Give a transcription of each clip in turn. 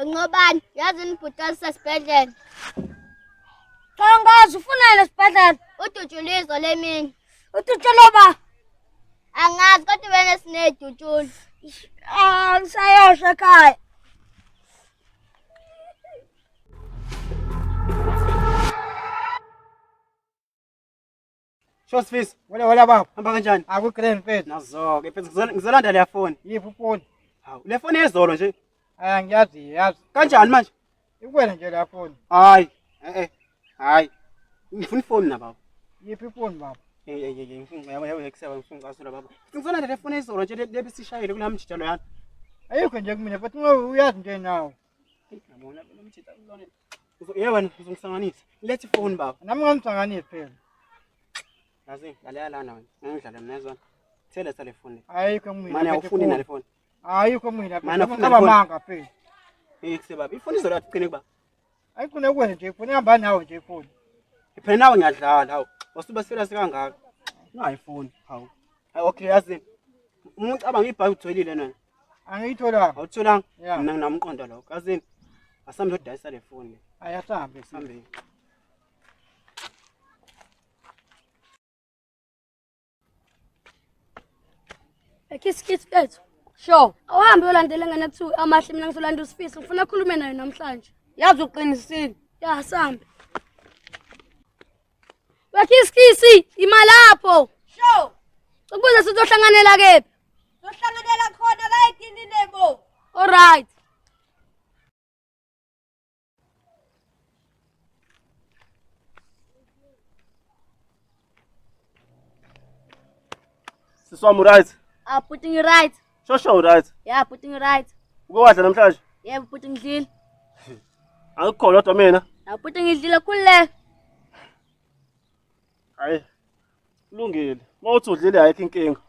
Nqobani, yazi nibhuti wasesibhedlela. Cha ngazi ufunani esibhedlela? Udutshulizo lemini. Udutshulo ba? Angazi kodwa wena sinedutshulo. Ah, ngisayosho ekhaya. Sho Sifiso, Wala wala baba. hamba kanjani? Aku grand mfethu. Nazo-ke mfethu ngizolanda leya foni. Yiphi ifoni? Hawu, le foni yezolo nje. Hayi ngiyazi yazi. Kanjani manje? Ikwena nje la foni. Hayi, eh eh. Hayi. Ngifuna ifoni na baba. Yiphi ifoni baba? Eh eh eh ngifuna yabo yabo kuseba ngifuna ngicasula baba. Ngizolanda le foni yezolo nje le besishayile kula mjita loyana. Ayikho nje kumina but ngoba uyazi nje nawe. Yabona lo mjita lona. Yebo wena uzongisanganisa. Letha ifoni baba. Nami ngamsanganisi phela. Yazi lalela lana wena. Ngangidlala mina yezona. Thela sale foni. Ayikho kumina. Manje awufuni nale foni. Ayikho kumina. Mane awufuni Ngaba nale foni. manga phela. Eh kuseba. Ifoni izola qine kuba. Ayikho nekuwena nje ifoni ihamba nawe nje ifoni. Phela nawe ngiyadlala hawu. Wasuba serious kangaka. Nayi ifoni hawu. Hayi okay yazi. Umuntu cabanga ibhaki utholile nona. Angiyitholanga. Awutholanga? Yeah. Mina nginamqondo lokho. Yazini. Asambe sodayisa le foni. Ayasambe. Sambe. Kiss kiss mfethu. Sure. Awuhambe uyolandela ingane kuthiwa amahle mina ngizolanda uSifiso. Ngifuna akhulume naye namhlanje. Yazi uqinisile. Ya sambe. Kiss kiss ima lapho. Sure. Ukubuza sizohlanganela kephi? Sohlanganela khona la etinini bo. All right. Sisi wami right? Ah, bhuti ngi-right. Shosho right? Ya, bhuti ngi-right. Uke wadla namhlanje? Yebo, bhuti ngidlile. Angikukholwa kodwa mina. Ya, bhuti ngidlile khululeka. Hayi. Kulungile. Uma uthi udlile ayikho inkinga.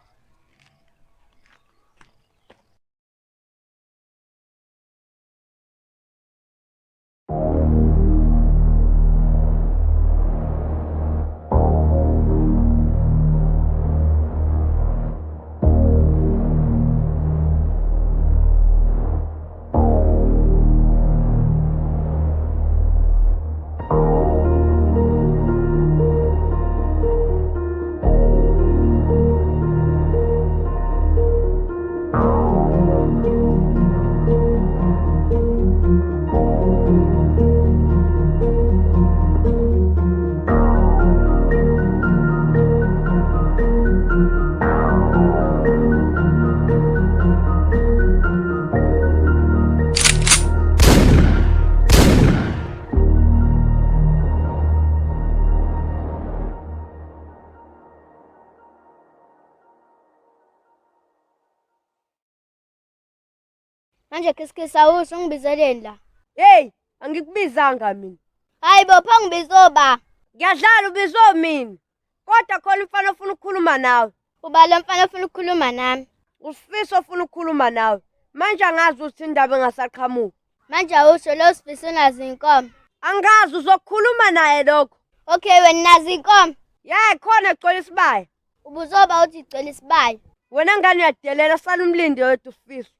Manje kiss kiss awusho ungibizeleni la. Hey, angikubizanga mina. Hayi bo, pho ngibizoba. Ngiyadlala ubizwe mina. Kodwa khona umfana ofuna ukukhuluma nawe. Uba lo mfana ofuna ukukhuluma nami. Usifiso ofuna ukukhuluma nawe. Manje angazi ukuthi indaba engasaqhamuki. Manje awusho lo Sifiso unazo inkomo. Angazi uzokhuluma naye lokho. Okay, wena nazo inkomo. Yeah, khona egcwele isibaya. Ubuzoba uthi igcwele isibaya. Wena ngane uyadelela sala umlindi yedwa uSifiso.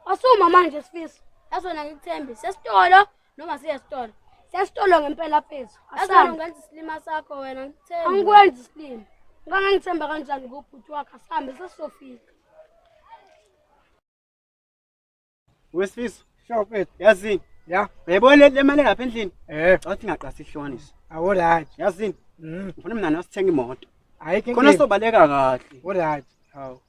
Asuma manje Sifiso. Yazi wena ngikuthembi. Sesitolo noma siye esitolo. Sesitolo ngempela mfethu. Yazi wena Asambe. ungenza isilima sakho wena ngikuthembi. Angikwenzi isilima. Ngangangithemba kanjani ngobhuti wakhe asambe sesizofika. Wesifiso, Sho mfethu. yazini. Ya. Uyayibona le mali lapha endlini? Eh, Cathi ngaqasa ihlukanise. awu right. Yazini. Ngifuna mina nawe sithenge imoto. Ayikho Khona inkinga. sobaleka kahle. All right. Hawu.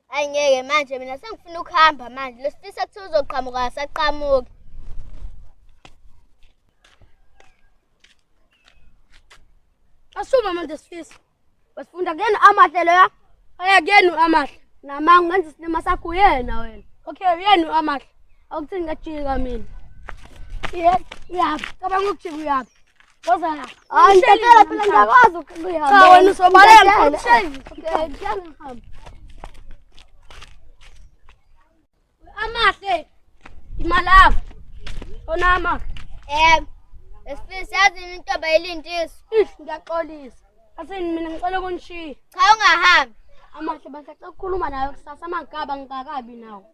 Hayi ngeke manje mina sengifuna ukuhamba manje. Lo Sifiso kuthiwa uzoqhamuka asaqhamuki. Asuma manje Sifiso. Wasifunda kuyena amahle loya. Aya kuyena amahle. Namanga ungenza isilima sakho uyena wena. Okay, uyena amahle. Awukuthi ngajika mina. Ye, uyaphi? Cabanga ukujika uyaphi? Woza la. Hayi ngiyacela phela ngiyakwazi ukuhamba. Cha wena uzobaleka ngikushayile. Okay, ngiyahamba. Amahle. Imalapho. Ona amahle. Yebo. Esifisa yazi intombi ayilindisi. Ish ngiyaxolisa. Asini mina ngicela ukunishiya. Cha ungahambi. Amahle basacela ukukhuluma nawe kusasa amagaba ngikakabi nawo.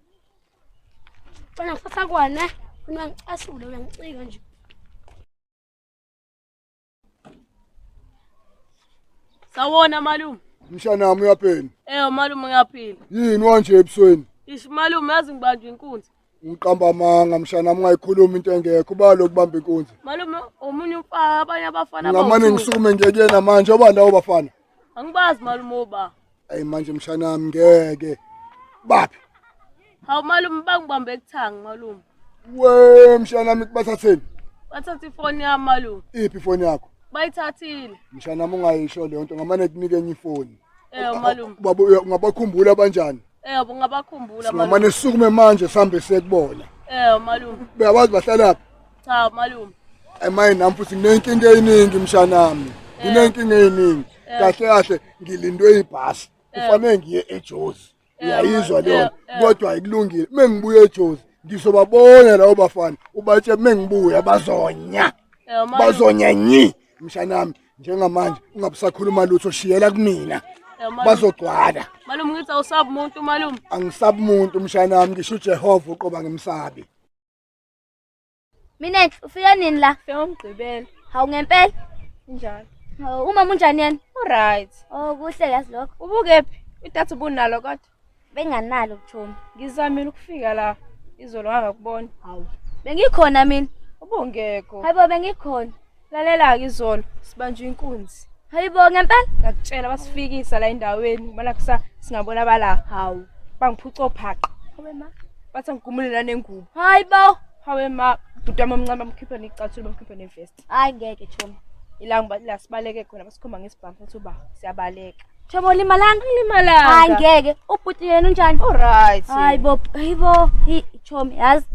Wena kusasa kwane uyangicasula uyangicika nje. Sawona malume. Mshanami uyaphela. Eh malume ngiyaphila. Yini wanje ebusweni? Ish malume yazi ngibanjwe inkunzi. Uqamba amanga mshanami ungayikhuluma into engekho ubalo ukubamba inkunzi. Malume omunye umfana abanye abafana Ngamane ngisukume ngiye kuyena manje oba lawo bafana. Angibazi malume oba. Ayi manje mshanami ngeke. Baphi? Hawu malume bangibambe ekuthanga malume. We mshanami kubathatheni? Bathatha ifoni yami malume. Iphi ifoni yakho? Bayithathile. Mshanami ungayisho leyo nto ngamane kunike enye ifoni. Eh malume. Baba ungabakhumbula kanjani? Eh ungabakhumbula malume. Singamane sisukume manje sihambe sekubona. Eh malume. Uyabazi bahlalaphi? Cha malume. Emaye nami futhi nginenkinga eyiningi mshanami. Nginenkinga eyiningi. Kahle kahle ngilindwe ibhasi. Kufanele ngiye eJozi. Uyayizwa leyo kodwa ayikulungile. Mengibuye eJozi ngizobabona labo bafana. Ubatshe mengibuya bazonya. Bazonya nyi mshanami. Njengamanje ungabusakhuluma lutho shiyela kumina. Bazogcwala. Malume ngithi awusabi umuntu malume. Angisabi umuntu mshanami ngisho uJehova uqoba ngimsabi. Mina ufika nini la? Fika ngomgqibelo. Hawu ngempela? Njalo. Hawu umama unjani yena? Uright. Oh kuhle yazi lokho. Ubukephi? Idatha ubunalo kodwa? Benganalo Chomi. Ngizamile ukufika la izolo ngangakubona. Hawu. Bengikhona mina. Ubungekho. Hayibo bengikhona. Lalela-ke izolo sibanjwe inkunzi. Hayibo ngempela? Ngakutshela basifikisa la endaweni kumala kusa singabona bala. Hawu. Bangiphuca ophaqa. Hawe ma. Bathi angigumule nanengubo. Hayibo. Hawe ma, bhuti wami omncane bamkhipha necathulo bamkhipha nevest. Hayi ngeke Chomi. Ilanga la sibaleke khona basikhomba ngesibhamu sathi uba siyabaleka. Chomi ulimalanga? Ngimalanga. Hayi ngeke. Ubhuti yena unjani? Alright. Hayibo, hayibo. Hi Chomi yazi.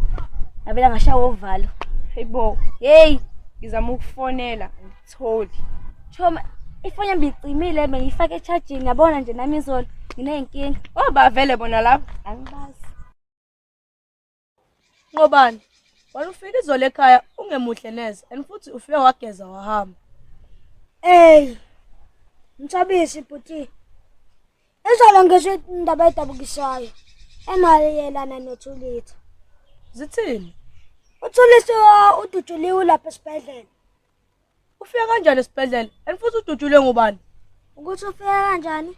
Ngavela ngashawa uvalo. Hayibo. Hey, Ngizama ukufonela angitholi. Chomi ifoni yami icimile bengiyifake echarging yabona nje nami izolo ngineyinkinga. Oba vele bona lapho. Angibazi. Ngobani? Wena ufika izolo ekhaya ungemuhle neze and futhi ufike wageza wahamba. Ey. Mthabisi bhuti. Izolo ngizwe indaba edabukisayo emayelana noThulitha. Zithini? UThulisa udutshuliwe lapha esibhedlela. Ufike kanjani esibhedlela and futhi udutshulwe ngubani? Ukuthi ufike kanjani?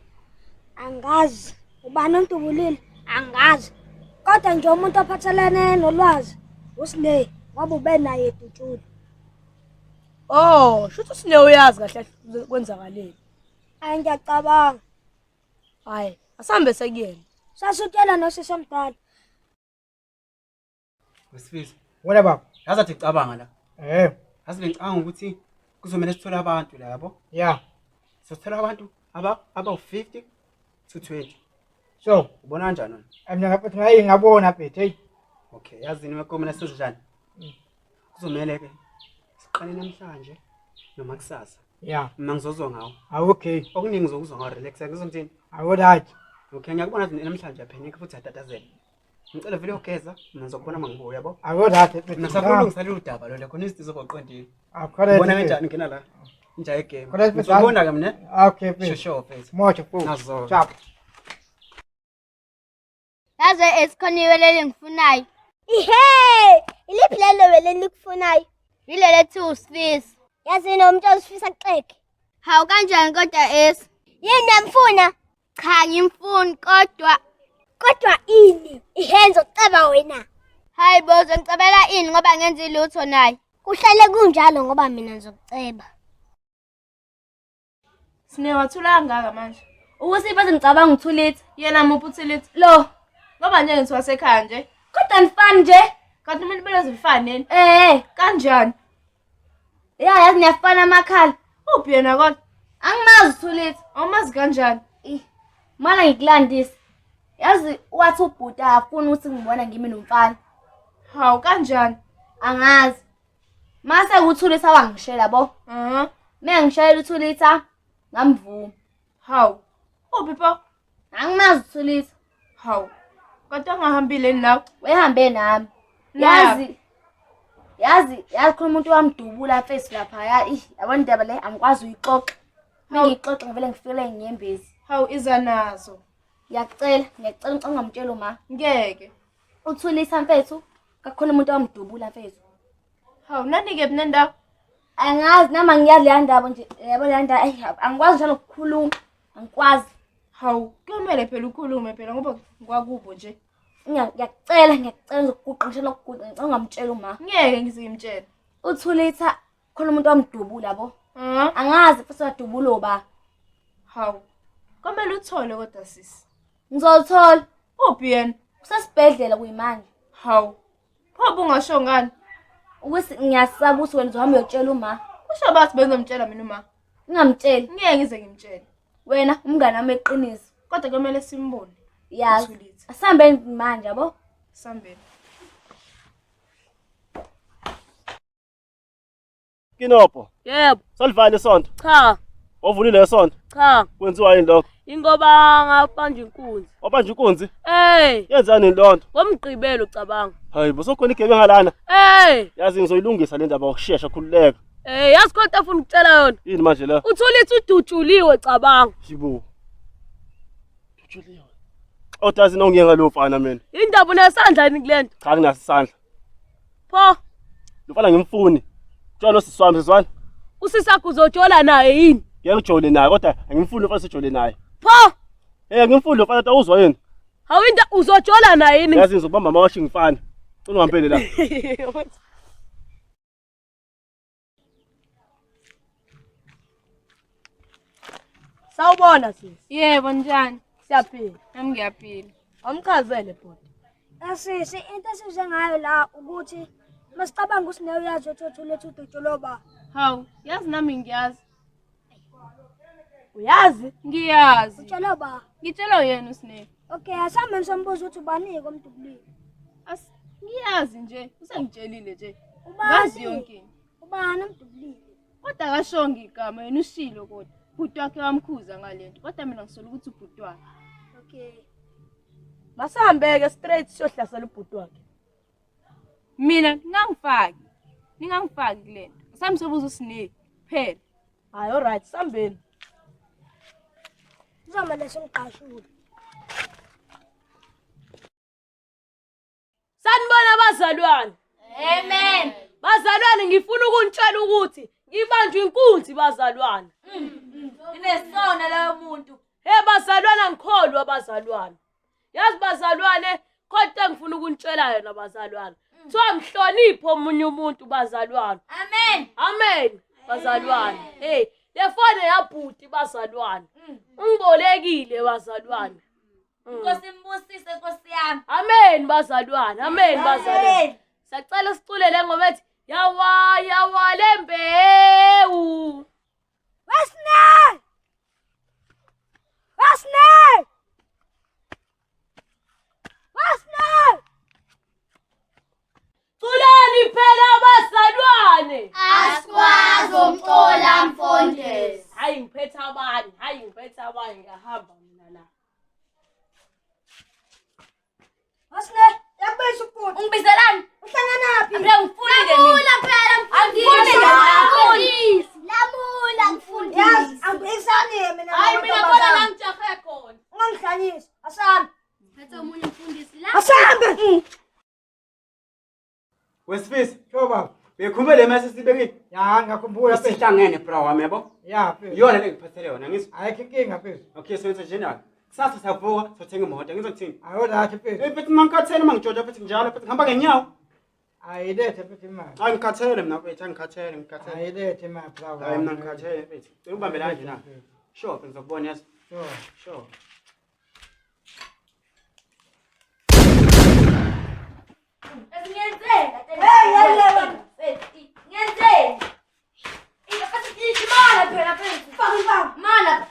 Angazi. Ubani ontubulile? Angazi. Kodwa nje umuntu ophathelene nolwazi uSine ngoba ube naye edutshulwa. Oh, shuthi uSine uyazi kahle kwenzakaleni. Hayi ngiyacabanga. Hayi, asambe sekuyena. Sasutshela nosisi omdala. Wesifisa. Wena baba. Yazi athi cabanga la. Eh. Yazi bengicabanga ukuthi kuzomele sithole abantu la yabo. Yeah. Sothola abantu aba abawu 50 to 20. So, ubona kanjani wena? Mina ngaphathi ngayi ngabona bhethe. Hey. Okay, yazi nima komela sezinjani? Kuzomele ke siqale namhlanje noma kusasa. Yeah. Mina ngizozwa ngawo. Ah okay. Okuningi ngizokuzwa ngawo relax ngizongithini? Awu right. Okay, ngiyakubona ukuthi namhlanje aphenyeke futhi atatazela. Ngicela vele uyogeza, mina ngizokubona uma ngibuya yabo. Awu right. Mina safuna ulungisela udaba lo khona izinto zokuqondile. Ah correct. Ubona kanjani ngena la? Inja yegame. Correct. Ngizobona ke mina. Okay. Sure sure mfethu. Moja futhi. Nazo. Ciao. Yazi esikhoniwe leli ngifunayo. Ihe! Iliphi lelo wele likufunayo? Yileli ethi usifisa. Yazi nomuntu osifisa kuxeke. Hawu kanjani kodwa esi? Yini namfuna? Cha ngimfuni kodwa kodwa ini? Ihe ngizoceba wena. Hayi bo uzongicebela ini ngoba ngenza ilutho naye. Kuhlale kunjalo ngoba mina ngizokuceba. Sine wathula kangaka manje. Ukuthi baze ngicabanga uThulitha. Yena muphi uThulitha? Lo. Ngoba nje ngithi wasekhaya nje. Kodwa nifani nje. Kanti umuntu belo zifane. Eh. Kanjani? Ya yazi niyafana amakhala. Uphi yena kodwa? Angimazi uThulitha. Awumazi kanjani? Mana ngikulandisa. Yazi wathi ubhuti afuna ukuthi ngibona ngimi nomfana. Hawu kanjani? Angazi. Mase uThulitha wangishela bo. Mhm. Mengishayela uThulitha ngamvuma. Hawu. Uphi pho? Angimazi uThulitha. Hawu. Kanti angahambile nawe? Wehambe nami. Yazi. Yazi. Yazi, yazi khona umuntu wamdubula mfethu lapha ya. Ih, yabona indaba le angikwazi uyixoxa. Uma ngiyixoxa ngivele ngifikele inyembezi. Hawu iza nazo. Ngiyacela, ngiyacela ngicela ungamtsheli uma. Ngeke. Uthulisa mfethu, kakhona umuntu wamdubula mfethu. Hawu nanike mina ndawo. Angazi nami angiyazi leya ndaba nje, yabo leya ndaba, eyi angikwazi njalo ukukhuluma. Angikwazi. Hawu kuyomele phela ukhulume phela ngoba ngwakubo nje. Ngiyacela, ngiyacela ngizokuguqa ngisho nokuguqa, ngicela ungamtsheli uma. Ngeke ngize ngimtshele. Uthulitha khona umuntu wamdubula bo. Angazi futhi wadubula uba. Hawu. Komele uthole kodwa sisi. Ngizothola. Uphi yena? Usesibhedlela kuyimanje. Hawu. Pho bungasho ngani? Ukuthi ngiyasaba ukuthi wena uzohamba uyotshela uma. Kusho bathi bengizomtshela mina uma. Ungamtsheli. Ngeke ngize ngimtshele. Wena umngane wami eqiniso. Kodwa kumele simbone. Yazi. Asihambeni manje yabo. Sambeni. Kinobho. Yebo. Salivale isonto. Cha. Wavulile isonto. Cha. Kwenziwa yini lokho? Ingoba ngabanja inkunzi. Wabanja inkunzi? Hey. Yenzani lonto? Ngomgqibelo cabanga. Hayi bo sokhona igebenga lana. Hey. Yazi ngizoyilungisa le ndaba ngokushesha khululeka. Hey, yazi khona into afuna ukutshela yona. Yini manje la? Uthole ithi udutshuliwe cabanga. Yibo. Udutshuliwe. Odazi nongiyenga lo mfana mina. Indaba unesandla yini kulento? Cha nginaso isandla. Pho. Lo mfana ngimfuni. Tshela nosisi wami siswana. Usisakho uzojola naye yini? Ngeke ngijole naye kodwa angimfuni lo mfana sijole naye. Pho. Eh ngimfuni lo mfana awuzwa yini? Hawu into uzojola naye yini? Yazi ngizobamba amawashi ngifana. Cela ungihambele la. Sawubona sisi. Yebo njani? Siyaphila. Nami ngiyaphila. Awumchazele bhuti. Sisi, into esize ngayo la ukuthi masicabanga ukuthi nawe uyazi ukuthi uthule udutshuloba. Hawu, yazi nami ngiyazi. Uyazi? Ngiyazi. Utshela ba? Ngitshelwa yena uSnake. Okay, asambe nisombuza ukuthi ubanike omdubulile. As ngiyazi nje, usengitshelile nje. Ubani? Ngazi yonke into. Ubani omdubulile? Kodwa akashongo igama yena ushilo kodwa. Bhuti wakhe wamkhuza ngalento. Kodwa mina ngisola ukuthi ubhuti wakhe. Okay. Masihambeke straight siyohlasela ubhuti wakhe. Mina ningangifaki. Ningangifaki kulento. Asambe sobuza uSnake kuphela. Hayi alright, sambeni. Kuzomele simqashule. Sanibona bazalwane. Amen. Bazalwane ngifuna ukunitshela ukuthi ngibanjwe inkunzi bazalwane. Inesona leyo muntu. Hey bazalwane angikholwa bazalwane. Yazi bazalwane khona into engifuna ukunitshela yona bazalwane. Kuthiwa mhloniphe omunye umuntu bazalwane. Amen. Amen bazalwane. Hey le fone yabhuti bazalwane. Ungibolekile bazalwane. Nkosi imbusise Nkosi yami. Amen bazalwane. Amen bazalwane. Sacela sicule le ngoma ethi yawa yawa lembewu. Wesne! Wesne! Wesne! Culani phela bazalwane. Asikwazi umcola mfundisi. Hayi ngiphethe abanye, hayi ngiphethe abanye ngiyahamba mina la. Wesne, yakubiza ubhuti. Ungibizelani? Uhlanganaphi? Phela ngifuni ke mina. Lamula phela mfundisi. Mfundisi. Lamula mfundisi. Yazi, angibhekisani mina. Hayi mina khona la ngijahe khona. Ungangihlanyisi. Asambe. Phethe omunye umfundisi la. Asambe. Wesifisa, Sho baba. bekhuluma le mase sibekile. Ya ngiyakhumbula mfethu. Sihlangene bra wami yabo. Ya mfethu. Iyona le ngiphathele yona ngizwa. Ayikho inkinga mfethu. Okay, so yenza njena. Kusasa siyavuka sothenga imoto ngizwa kuthini? Ayo lathi mfethu. Eh mfethu mangikhathele uma ngitshotsha mfethu njalo mfethu ngihamba ngenyawo. Ayilethe mfethu imali. Hayi ngikhathele mina mfethu, angikhathele ngikhathele. Ayilethe imali bra. Hayi mina ngikhathele mfethu. Cela ubambe la nje na. Sure, mfethu ngizokubona yazi. Sure. Sure. Ngiyenzela. Hey, hey, hey. Ngiyenzela. Imala phela mfethu. Faka ibamba. Mala.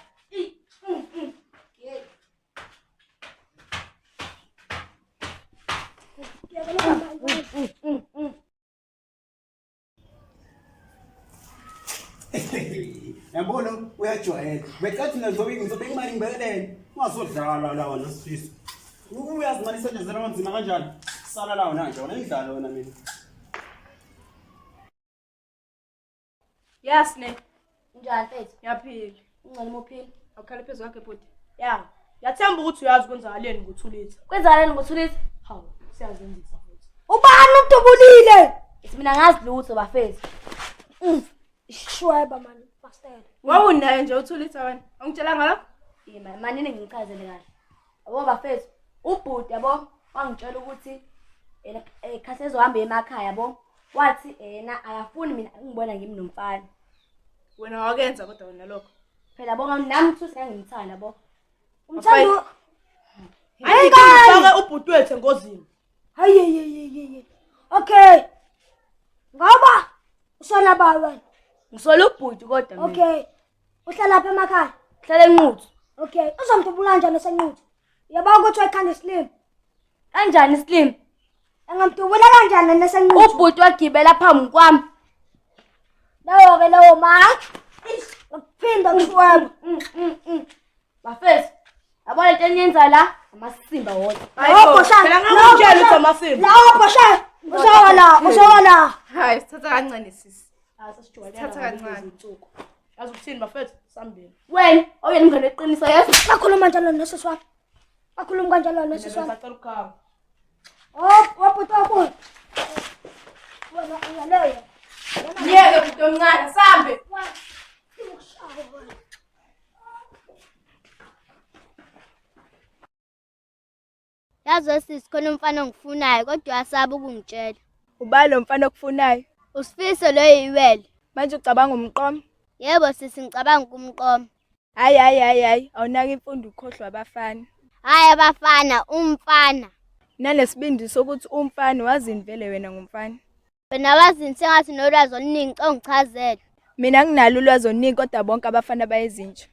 Yabona uyajwayela. Becathi mina ngizobe ngizobe imali ngibekelele. Ungazodlala la wena Sifiso. Uyazi imali isetshenziselwa kanzima kanjani? Sala la wena nje, wena idlalo wena mina. Yes ne. Njani mfethu? Ngiyaphila. Ungcono uma uphila. Awukhale phezu kwakhe bhuti. Ya. Ngiyathemba ukuthi uyazi kwenzakaleni ngoThulitha. Kwenzakaleni ngoThulitha? Hawu, siyazenzisa futhi. Ubani umdubulile? Ithi mina ngazi lutho bafethu. Shweba mani, bastard. Wawunaye nje uThulitha wena. Awungitshelanga lokho? Ima, manini ngichazele kahle. Yabo bafethu, ubhuti yabo wangitshela ukuthi yena khathi ezohamba emakhaya yabo. Wathi yena akafuni mina ngibona ngimi nomfana. Wena wakenza kodwa wena lokho. Phela yabo nami thuthi ngangimthanda yabo. Umthando. Hayi ngifake ubhuti wethu engozini. Hayi hey hey hey. Okay. Ngoba usola ba wena. Ngisola ubhuti kodwa mina. Okay. Uhlala lapha emakhaya. Hlala eNquthu. Okay. Uzomdubula kanjani esenquthu? Uyabona ukuthi wayikhanda slim. Kanjani slim? Engamdubula kanjani nesenquthu? Ubhuti wagibela phambi kwami. Lawo ke lawo ma. Ukuphinda kushweba. Bafethu, yabona into eniyenza la? Amasimba wodwa. Lapho shaya. Phela ngakutshela ukuthi amasimba. Lapho shaya. Ushawa la, ushawa la. Hayi, sithatha kancane sisi. Ah, sesijwayelana Sithatha kabi kancane. kulezi insuku. Yazi ukuthini bafethu? Sambeni. Wena, awuyena umngane weqiniso yes? Bakhuluma kanjalo nosisi wami. Bakhuluma kanjalo nosisi wami. Sacela ukuhamba. Oh, wabhuti wabuya. Wena uyaleyo. Ngiyeke bhuti omncane, sambe. Yazi sisi khona umfana ongifunayo kodwa uyasaba ukungitshela. Ubani lo mfana okufunayo? Usifiso loyo iwele. Manje ucabanga umqomo? Yebo sisi ngicabanga ukumqoma. Hayi hayi hayi hayi, awunaka imfundo ukhohlwa abafana. Hhayi abafana, umfana. Nanesibindi sokuthi umfana wazini vele wena ngumfana. Wena wazini sengathi nolwazi oluningi ongichazele. Mina nginalo ulwazi oluningi kodwa bonke abafana bayezinja.